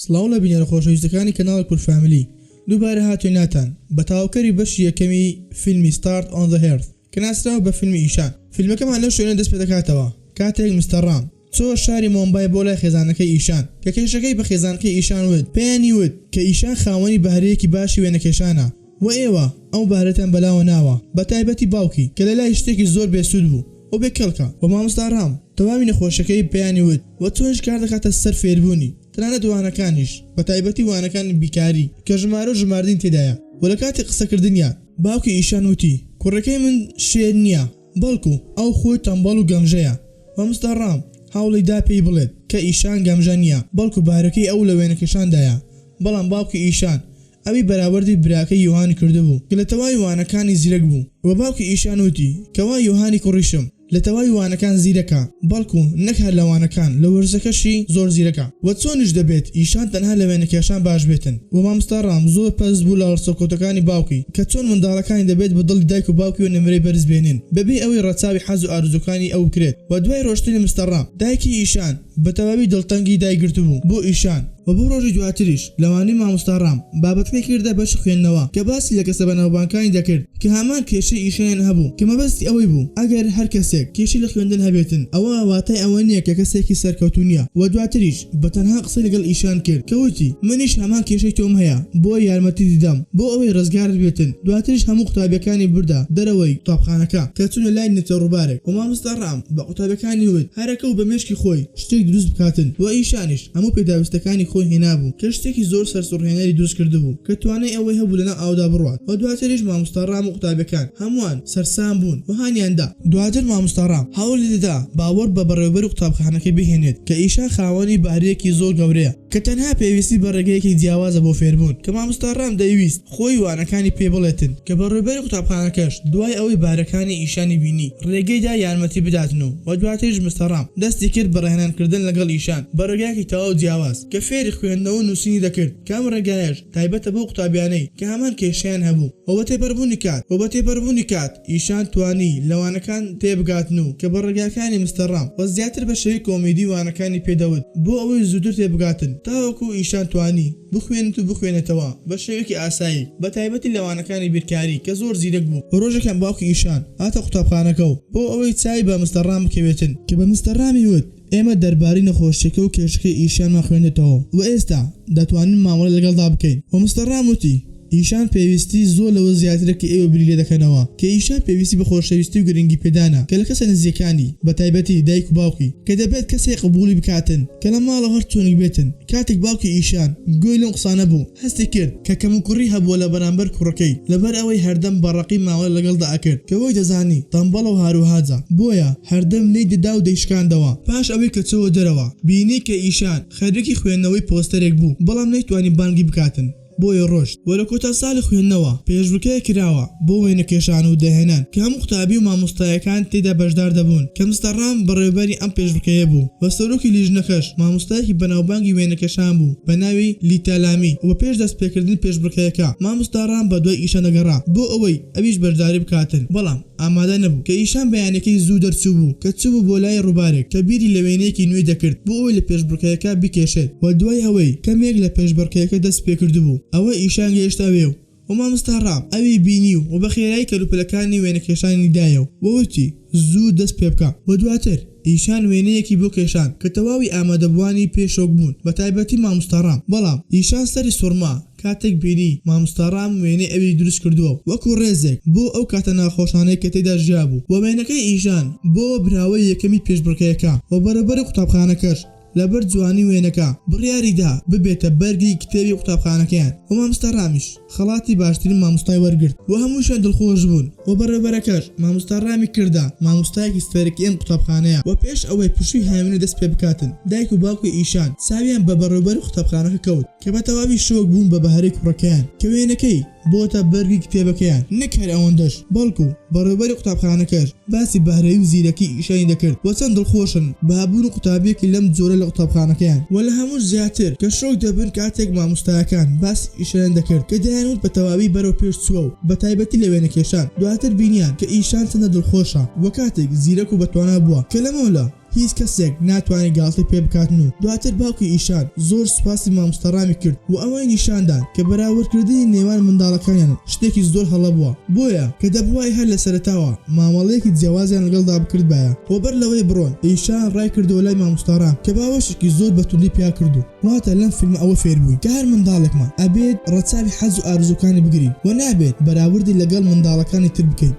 سڵاو لە بینەرە خۆشەویستەکانی کەناڵی کورد فامیلی دووبارە هاتویناتان بە تەواوکەری بەشی یەکەمی فیلمی Start on the Hearth کە ناسراوە بە فیلمی ئیشان فیلمەکەمان لەو شوێنە دەست پێدەکاتەوە کاتێک مستەر ڕام چۆوە شاری مۆمبای بۆ لای خێزانەکەی ئیشان کە کێشەکەی بە خێزانەکەی ئیشان وت پێیانی وت کە ئیشان خاوەنی بەهرەیەکی باشی وێنەکێشانە وە ئێوە ئەو بەهرەتان بەلاوە ناوە بە تایبەتی باوکی کە لەلای شتێکی زۆر بێ سوود بوو و بێ کەڵکە وە مامۆستا ڕام تەواوی نەخۆشیەکەی پێیانی وت وە چۆنیش کار دەکاتە سەر فێربوونی تەنانەت وانەکانیش بە تایبەتی وانەکانی بیکاری کە ژمارە و ژماردنی تێدایە وە لە کاتی قسەکردنیا باوکی ئیشان وتی کوڕەکەی من شێت نیە بەڵکو ئەو خۆی تەمبەڵ و گەمژەیە. مامۆستا ڕام هەوڵی دا پێی بڵێت کە ئیشان گەمژە نیە بەڵکو بارەکەی ئەو لە وێنەکێشاندایە بەڵام باوکی ئیشان ئەوی بەراوردی براکەی یۆهانی کردبوو کە لە تەواوی وانەکانی زیرەک بوو وە باوکی ئیشان وتی کەوا یۆهانی کوڕیشم لە تەواوی وانەکان زیرەکە بەڵکو نەک هەر لە وانەکان لە وەرزەکەشی زۆر زیرەکە وە چۆنیش دەبێت ئیشان تەنها لە وێنەکێشان باش بێتن وە مامۆستا ڕام زۆر پەست بوو لە هەڵسوکەوتەکانی باوکی کە چۆن منداڵەکانی دەبێت بە دڵی دایک و باوکیوە نمرەی بەرز بێنن بەبێ ئەوەی ڕەچاوی حەز و ئارەزووکانی ئەو بکرێت وە دوای ڕۆشتنی مستەر ڕام دایکی ئیشان بە تەواوی دڵتەنگی دایگرتبوو بۆ ئیشان. وە بۆ ڕۆژی دواتریش لەوانەی مامۆستا ڕام بابەتەکەی کردە بەشی خوێندنەوە کە باسی لە کەسە بەناوبانگکانی دەکرد کە هەمان کێشەی ئیشانیان هەبوو کە مەبەستی ئەوەی بوو ئەگەر هەر کەسێک کێشەی لە خوێندن هەبێتن ئەوە واتای ئەوە نیە کە کەسێکی سەرکەوتوو نیە وە دواتریش بە تەنها قسەی لەگەڵ ئیشان کرد کە وتی منیش هەمان کێشەی تۆم هەیە بۆیە یارمەتیت دەدەم بۆ ئەوەی ڕزگارت بێتن دواتریش هەموو قوتابیەکانی بردە دەرەوەی قوتابخانەکە کە چوونە لای نیمچە ڕووبارێک وە مامۆستا ڕام بە قوتابیەکانی وت هەرەکە و بە مێشکی خۆی شتێک دروست بکاتن وە ئیشانیش هەموو پێداویستەکانی خۆی هێنابوو کە شتێکی زۆر سەرسوڕهێنەری دروست کردبوو کە توانای ئەوەی هەبوو لەناو ئاودا بڕوات وە دواتریش مامۆستا ڕام و قوتابیەکان هەمووان سەرسام بوون و هانیان دا. دواتر مامۆستا ڕام هەوڵی دەدا باوەڕ بە بەڕێوەبەری قوتابخانەکەی بهێنێت کە ئیشان خاوەنی بەهرەیەکی زۆر گەورەیە کە تەنها پێویستی بە ڕێگەیەکی جیاوازە بۆ فێربوون کە مامۆستا ڕام دەیویست خۆی وانەکانی پێ بڵێتن کە بەڕێوبەری قوتابخانەکەش دوای ئەوەی بارەکانی ئیشانی بینی ڕێگەی دا یارمەتی بداتن و وە دواتریش مستەر ڕام دەستی کرد بە ڕاهێنان کردن لەگەڵ ئیشان بە ڕێگایەکی تەواو جیاواز کە فێری خوێندنەوە و نووسینی دەکرد کە ئەم ڕێگایەش تایبەتە بەو قوتابیانەی کە هەمان کێشەیان هەبوو وە بە تێپەربوونی کات وە بە تێپەربوونی کات ئیشان توانی لە وانەکان تێبگاتن و کە بە ڕێگاکانی مستەر ڕام وە زیاتر بە شێوەی کۆمیدی وانەکانی پێ دەوت بۆ ئەوەی زووتر تێبگاتن تاوەکو ئیشان توانی بخوێنێت و بخوێنێتەوە بە شێوەیەکی ئاسایی بە تایبەتی لە وانەکانی بیرکاری کە زۆر زیرەک بوو. ڕۆژێکیان باوکی ئیشان هاتە قوتابخانەکە و بۆ ئەوەی چاوی بە مستەر ڕام بکەوێتن کە بە مستەر ڕامی وت ئێمە دەربارەی نەخۆشیەکە و کێشەکەی ئیشانمان خوێندێتەوە و ئێستا دەتوانین مامەڵەی لەگەڵدا بکەین و مستەر ڕام وتی ئیشان پێویستی زۆر لەوە زیاترە کە ئێوە بیری لێدەکەنەوە کە ئیشان پێویستی بە خۆشەویستی و گرنگی پێدانە کە لە کەسە نزیکەکانی بە تایبەتی دایک و باوکی کە دەبێت کەسێک قبوڵی بکاتن کە لە ماڵەوە هەر چۆنێک بێتن کاتێک باوکی ئیشان گوێی لەم قسانە بوو هەستی کرد کە کەموکوڕی هەبووە لە بەرامبەر کوڕەکەی لەبەر ئەوەی هەردەم بە ڕەقی مامەڵەی لەگەڵدا ئەکرد کە وەی دەزانی تەمبەڵە و هاروهاجە بۆیە هەردەم لێی دەدا و دەیشکاندەوە. پاش ئەوەی کە چۆوە دەرەوە بینی کە ئیشان خەریکی خوێندنەوەی پۆستەرێک بوو بەڵام نەیتوانی بانگی بکاتن بۆیە ڕۆشت و لە کۆتا ساڵی خوێندنەوە پێشبڕکێ کراوە بۆ وێنەکێشان و داهێنان کە هەموو قوتابی و مامۆستایەکان تێیدا بەشدار دەبوون کە مستەر ڕام بەڕێوەبەری ئەم پێشبڕکێیە بوو و سەرۆکی لیژنەکەش مامۆستایەکی بەناوبانگی وێنەکێشان بوو بە ناوی لیتالامی و پێش دەستپێکردنی پێشبڕکێیەکە مامۆستا ڕام بەدوای ئیشان دەگەڕا بۆ ئەوەی ئەویش بەشداری بکاتن بەڵام ئامادە نەبوو کە ئیشان بەیانەکەی زوو دەرچووبوو کە چووبوو بۆ لای ڕووبارێک کە بیری لە وێنەیەکی نوێی دەکرد بۆ ئەوەی لە پێشبڕکێیەکە بیکێشێت و دوای ئەوەی کەمێک لە پێشبڕکێیەکە دەست پێکردبوو ئەوە ئیشان گەیشتە ئەوێ و و مامۆستا ڕام ئەوی بینی و بە خێرایی کەلوپەلەکانی وێنەکێشانی دایە و وتی زوو دەست پێبکە و دواتر ئیشان وێنەیەکی بۆ کێشان کە تەواوی ئامادەبووانی پێ شۆک بوون بە تایبەتی مامۆستا ڕام بەڵام ئیشان سەری سوڕما کاتێک بینی مامۆستا ڕام وێنەی ئەوی دروست کردووە وەکو ڕێزێک بۆ ئەو کاتە ناخۆشانەی کە تێیدا ژیابوو و وێنەکەی ئیشان بۆوە براوەی یەکەمی پێشبڕکێیەکە و بەڕێوبەری قوتابخانەکەش لەبەر جوانی وێنەکە بڕیاری دا ببێتە بەرگی کتێبی قوتابخانەکەیان و مامۆستا ڕامیش خەڵاتی باشترین مامۆستای وەرگرت و هەمووشیان دڵخۆش بوون و بەڕێوبەرەکەش مامۆستا ڕامی کردە مامۆستایەکی سەرەکی ئەم قوتابخانەیە و پێش ئەوەی پشووی هاوینە دەست پێ بکاتن دایک و باوکی ئیشان چاویان بە بەڕێوبەری قوتابخانەکە کەوت کە بە تەواوی شۆک بوون بە بەهرەی کوڕەکەیان کە وێنەکەی بۆتە بەرگی کتێبەکەیان، نەک هەر ئەوەندەش بەڵکو بەڕێوبەری قوتابخانەکەش باسی بەهرەی و زیرەکی ئیشانی دەکرد و چەند دڵخۆشن بە هەبوونی قوتابیەکی لەم جۆرە لە قوتابخانەکەیان و لە هەمووش زیاتر کە شۆک دەبن کاتێک مامۆستایەکان باسی ئیشانیان دەکرد کە دەیانوت بە تەواوی بەرەو پێش چووە و بە تایبەتی لە وێنەکێشان دواتر بینیان کە ئیشان چەندە دڵخۆشە و کاتێک زیرەک و بەتوانا بووە کە لەمەولا. هیچ کەسێک ناتوانێت گاڵتەی پێ بکاتن و دواتر باوکی ئیشان زۆر سوپاسی مامۆستا ڕامی کرد و ئەوەی نیشاندان کە بەراوردکردنی نێوان منداڵەکانیان شتێکی زۆر هەڵە بووە بۆیە کە دەبوایە هەر لە سەرەتاوە مامەڵەیەکی جیاوازیان لەگەڵدا بکردبایە و بەر لەوەی بڕۆن ئیشان ڕای کردەوە لای مامۆستا ڕام کە باوەشێکی زۆر بە توندی پیا کرد و واتە لەم فیلمە ئەوە فێر بووین کە هەر منداڵێکمان ئەبێت ڕەچاوی حەز و ئارەزووکانی بگرین و نابێت بەراوردی لەگەڵ منداڵەکانی تر بکەین.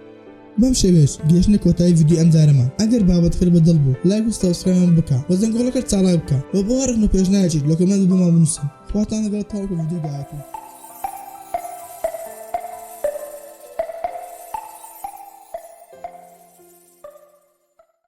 بەم شێوەیەش گەیشتنە کۆتایی ڤیدیۆی ئەم جارەمان ئەگەر بابەتەکەت بە دڵ بوو لایک و subscribe مان بکە و زەنگۆڵەکەت چالاک بکە و بۆ هەر ڕەخنە و پێشنیارێکیش لە comment بۆمان بنووسن خواتان لەگەڵ تاوەکو ڤیدیۆی داهاتوو.